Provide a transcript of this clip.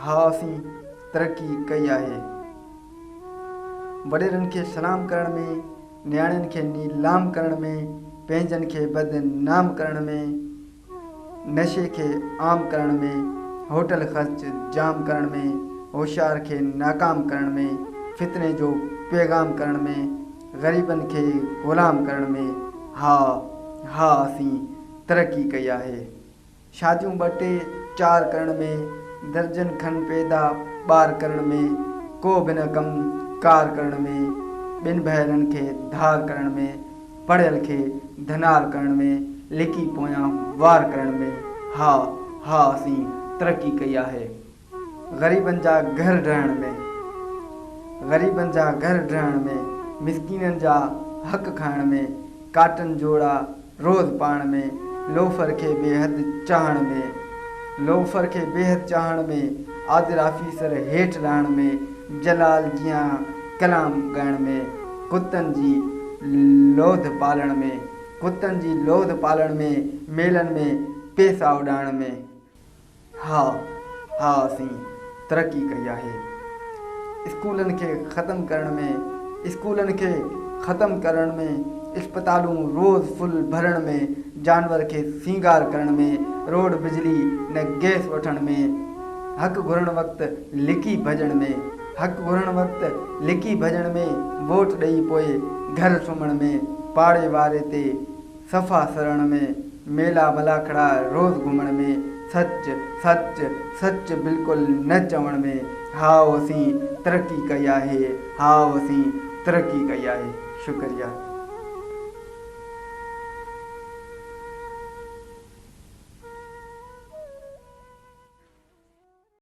ها اسين ترقي ڪئي آهي. وڏيرن کي سلام ڪرڻ ۾، نياڻين کي نيلام ڪرڻ ۾، پنهنجن کي بد نام ڪرڻ ۾، نشي کي عام ڪرڻ ۾، هوٽل خرچ جام ڪرڻ ۾، هوشيار کي ناڪام ڪرڻ ۾، فتني جو پيغام ڪرڻ ۾، غريبن کي غلام ڪرڻ ۾، ها ها اسين ترقي ڪئي آهي. شاديون ٻه ٽي چار ڪرڻ ۾، درجن کن پيدا ٻار ڪرڻ ۾، ڪو به نه ڪم ڪار ڪرڻ ۾، ٻن ڀائرن کي ڌار ڪرڻ ۾، پڙهيل کي ڌنار ڪرڻ ۾، لڪي پويان وار ڪرڻ ۾، ها ها اسين ترقي ڪئي آهي. غريبن جا گهر ڊاهڻ ۾، غريبن جا گهر ڊاهڻ ۾، مسڪينن جا حق کائڻ ۾، ڪاٽن جوڙا روز پائڻ ۾، لوفر کي بي حد چاهڻ ۾، لوفر کي بيحد چاهڻ ۾، عادل آفيسر هيٺ لاهڻ ۾، جلال جيان ڪلام ڳائڻ ۾، ڪتن جي لوڌ پالڻ ۾، ڪتن جي لوڌ پالڻ ۾، ميلن ۾ پئسا اڏائڻ ۾. ها ها اسين ترقي ڪئي آهي. اسڪولن کي ختم ڪرڻ ۾، اسڪولن کي ختم ڪرڻ ۾، اسپتالون روز فل ڀرڻ ۾، جانور کي سينگار ڪرڻ ۾، روڊ بجلي نه گئس وٺڻ ۾، حق گهرڻ وقت لڪي ڀڄڻ ۾، حق گهرڻ وقت لڪي ڀڄڻ ۾، ووٽ ڏئي پوء گهر سمهڻ ۾، پاڙي واري تي صفا سرڻ ۾، ميلا ملاکڙا روز گهمڻ ۾، سچ، سچ، سچ بلڪل نه چوڻ ۾، هائو اسين ترقي ڪئي آهي، هائو اسين ترقي ڪئي آهي. شڪريه.